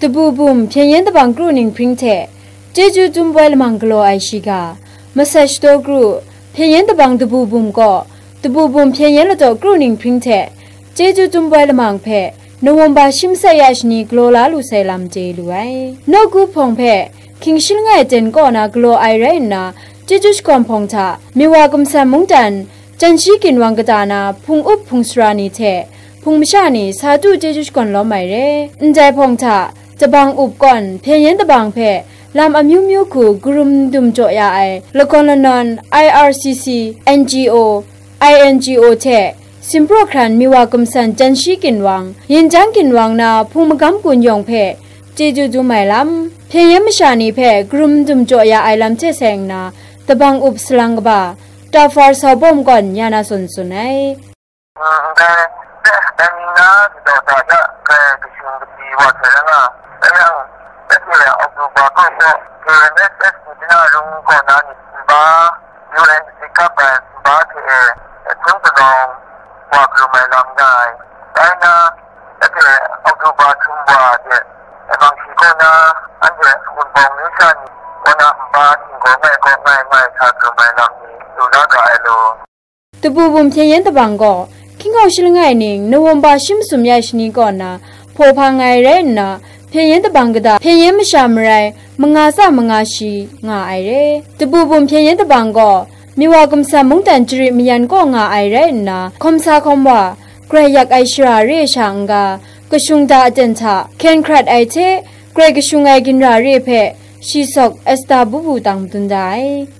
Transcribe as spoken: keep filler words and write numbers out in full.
Dabu bum hpyen yen dabang kru ninghpring hte chyeju dum woi lamang galaw ai shiga, masai shadaw kru, hpyen yen dabang dabu bum gaw, dabu bum hpyen yen ladaw kru ninghpring hte chyeju dum woi lamang hpe November shi masai ya shani galaw la lu sai lam chye lu ai. Nawku hpawng hpe hkying shi langai ten kaw na galaw ai rai nna, chyeju shakawn hpawng hta Miwa Kumsan Mungdan Janshi Ginwang kata na hpung up hpung sara ni hte hpung masha ni sa du chyeju shakawn lawm ai re. Ndai hpawng hta, dabang up kawn hpyen yen dabang hpe lam amyu myu hku karum dum jaw ya ai lagawn lanawn I R C C, N G O, I N G O hte Simpraw hkran Miwa Kumsan Janshi Ginwang, Yinjang Ginwang na hpung magam gun yawng hpe chyeju dum ai lam, hpyen yen masha ni hpe karum dum jaw ya ai lam hte seng nna, dabang up salang kaba, Tafar Saubawm gawn ya na tsun tsun ai. Ndai, dai ni na daw da da, kai kashing kati wa hte rai nga, rai yang, October kaw kaw, K N S S ni China rung kaw na ni nba, U N zikap ai nba hte e, htung kanawng wa karum ai lam nga ai. Dai na, October htum wa de, bang shi kaw na, anhte Wunpawng ni sha ni kaw na nba htinggaw ngai kaw ngai ngai sa karum ai lam ni lu na ga ai law. Dabu bum hpyen yen dabang gaw, hkying hkau shi langai ning November shi masum ya shani kaw na hpaw hpa nga ai rai nna, hpyen yen dabang kata hpyen yen masha marai manga tsa manga shi nga ai re. Dabu bum hpyen yen dabang gaw, Miwa Kumsan Mungdan Jari Mayan kaw nga ai rai nna, hkawm sa hkawm wa, grai yak ai shara re sha n-ga, kashung da aten hta hkyen hkrat ai hte, grai kashung ai ginra re hpe shi sawk Esta bubu tang madun da ai.